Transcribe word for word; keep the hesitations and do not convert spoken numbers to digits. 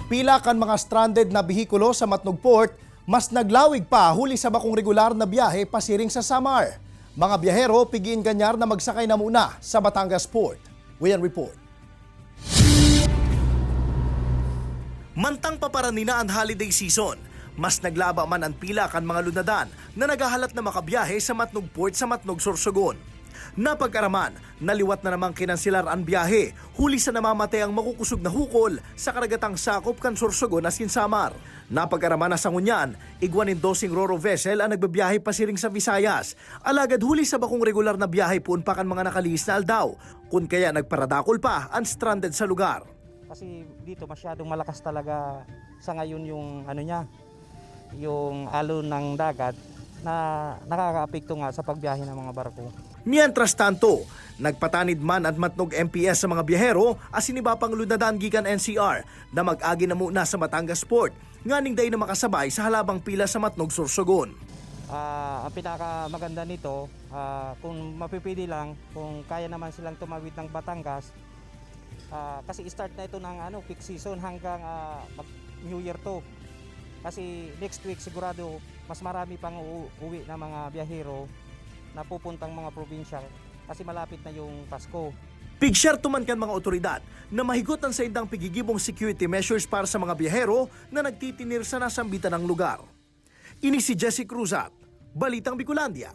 Pila kan mga stranded na behikulo sa Matnog Port mas naglawig pa huli sa bakong regular na biyahe pasiring sa Samar. Mga biyahero, pigiin ganyar na magsakay na muna sa Batangas Port. Wayan report. Mantang paparanina an holiday season, mas naglaba man an pila kan mga lunadan na naghahalat na makabiyahe sa Matnog Port sa Matnog, Sorsogon. Napag-araman, naliwat na namang kinanselar an biyahe huli sa namamatay ang makukosog na hukol sa karagatang sakop kan Sorsogon asin Samar. Napag-araman na sa ngunyan, igwa nin doseng ro-ro vessel an nagbibiyahe pasiring sa Visayas. Alagad huli sa bakong regular na biyahe poon pa kan mga nakalihis na aldaw, kun kaya nagparadakol pa an stranded sa lugar. Kasi dito masyadong malakas talaga sa ngayon yung ano niya, yung alon ng dagat na nakakaapekto nga sa pagbiyahe ng mga barko. Mientras tanto, nagpatanid man an Matnog M P S sa mga biyahero asin iba pang lunadan gikan N C R na mag-agi na muna sa Batangas Port nganing dai na makasabay sa halabang pila sa Matnog, Sorsogon. Ah, ang pinakamaganda nito, ah, kung mapipili lang, kung kaya naman silang tumawid ng Batangas, ah, kasi start na ito ng ano, peak season hanggang ah, mag New Year to. Kasi next week sigurado mas marami pang uu- uwi na mga biyahero na pupuntang mga probinsya kasi malapit na yung Pasko. Pigsyerto man kan mga otoridad na mahigot an saindang pigigibong security measures para sa mga biyahero na nagtitinir sa nasambitan ng lugar. Ini si Jesse Cruzat, Balitang Bicolandia.